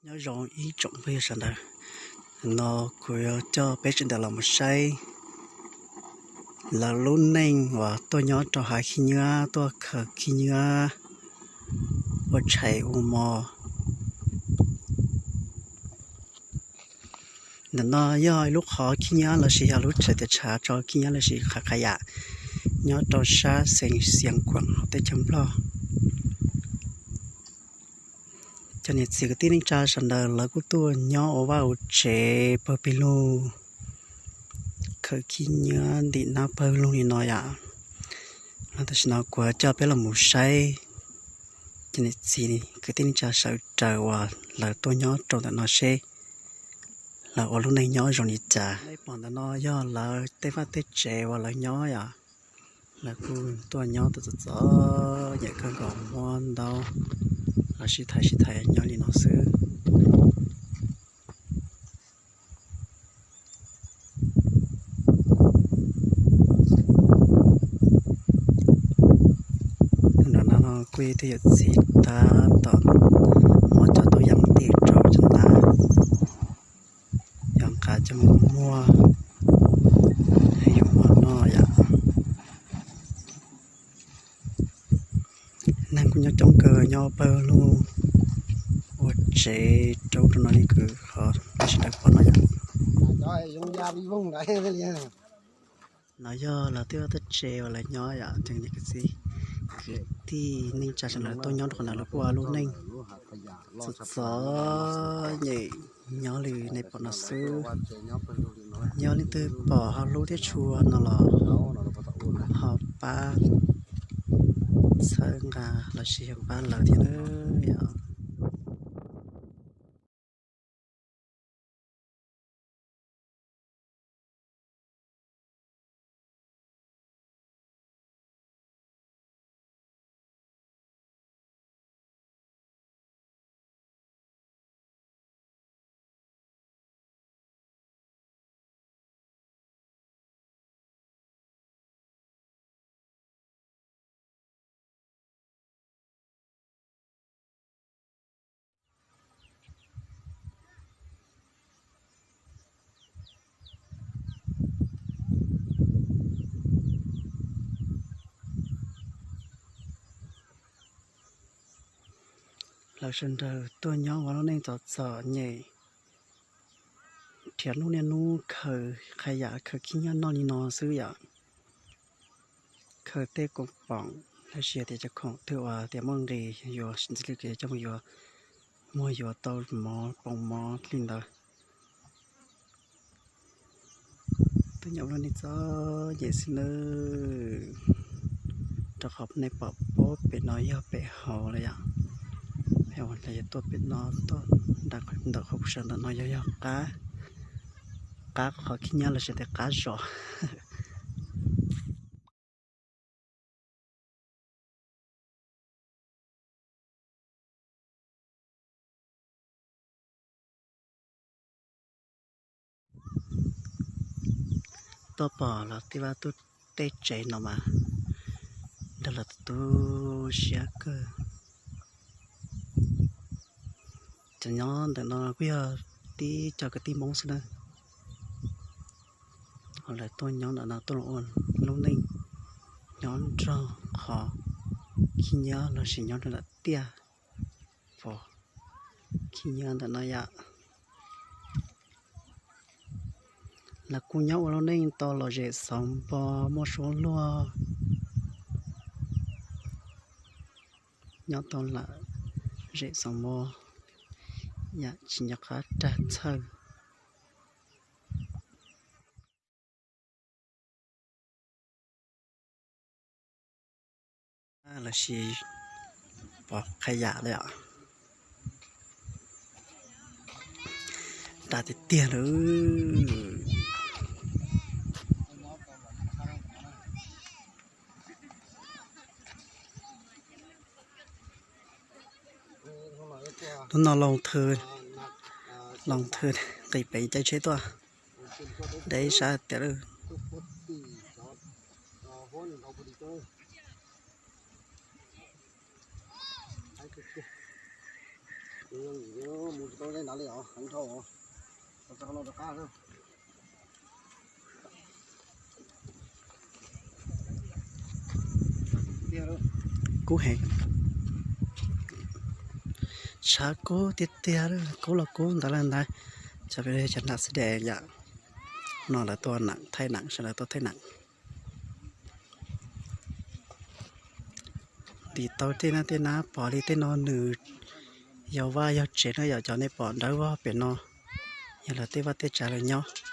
Nyob zoo ib tsoom phooj ywg sawv daws, no kuv yuav coj peb sawv daws los mus saib lawv lub neej uas tuaj nyob rau hav khib nyiab, tuaj khaws khib nyiab ua tshais ua hmo. Ntawm no yog ib lub qhov khib nyiab lossis yog lub tshais tias tshav tso khib nyiab lossis qhov qhov yam nyob rau sab xeev Xiav Khuam hauv teb chaws Nplog. Cov niam txiv kwv tij neej tsa sawv daws lawv kuj tuaj nyob ua vaj ua tsev pawg pig lug, khaws khib nyiab ntim nab pawg lug li no yom. Tam sim no kuv coj peb los mus saib cov niam txiv kwv tij neej tsa sawv daws uas lawv tuaj nyob rau ntawm no seb lawv ua lub neej nyob zoo li cas. Nej pom ntawm no yog lawv tej vaj tej tsev uas lawv nyob yom. Lawv kuj tuaj nyob txom txom nyem kawg nkaus, muab ntaub los sib thaiv sib thaiv nyob li no xwb. Nram no kuj ib tug yawm txiv tab tom muab cov tub yas mus tim rau cov nab, yog nqa coj mus muag yuav ua noj yom. Neeg kuj nyob coob kawg, nyob pawg lug ua tsev rau rau no li kws qhov peb sawv daws pom no yom. No yog lawv tej vaj tej tsev uas lawv nyob yom, cov niam cov txiv kwv tij neej tsa sawv daws tuaj nyob rau qhov no lawv kuj ua lub neej txom txom nyem nyob li nej pom no xwb. Yog leej twg pom ho hlub thiab tshua no los ho pab txhawb nqa lossis yog pab lawv thiab nawb. Lawv sawv daws tuaj nyob ua lub neej txom txom nyem, nrhiav hnub niaj hnub khaws qhov yam khaws khib nyiab noj li no xwb yom. Khaws tej koom poom los sis tias cov khoom twg uas tias muaj nqis yuav ntxiv li kev coj mus yuav, muag yuav tau mov poom mov li ntawd. Tuaj nyob ua lub neej txom nyem xwb nawb. Rau qhov nej pom puag pem no yog pem hauv lawm yom. Pem hauv lawv yuav tuaj pem no tuaj nram ntawm qhov kuv sawv ntawm no yog, yog qab, qab qhov khib nyiab los sis tias qab zos. Tuaj pom lawv tej vaj tej tsev no mas nrog lawv tu siab kawg. Cov nyob ntawm no kuj yog tib co kwv tij Hmoob xwb na. Ho lawv tuaj nyob ntawm no tuaj los ua lub neej nyob nrog qhov khib nyiab los sis nyob rau nram tiaj pom khib nyiab ntawm no yom. Lawv kuj nyob ua lub neej tau lom zem xauv npo, muaj suab luag, nyob tau lom zem xauv npo, yam tsis nco qab rag txhawj. Los sis pom qhov yam li os. Daj tiag tiag lawm. Hnub no Loos Thw, Loos Thw nqis peev caij tsheb tuaj, deb sab tiag lawm. Kub heev, tshav kub tiag tiag, kub los kub ntawd lawm ntag. Cov pem cov nram xib dam yom, no lawv tuaj nam thaij nam, sawv daws tuaj thaij nam. Ntim tau tej no tej na, pom li tej no nws yog vaj yog tsev no yom, cov nej pom nrawm vog pem no yog lawv tej vaj tej tsev lawv nyob.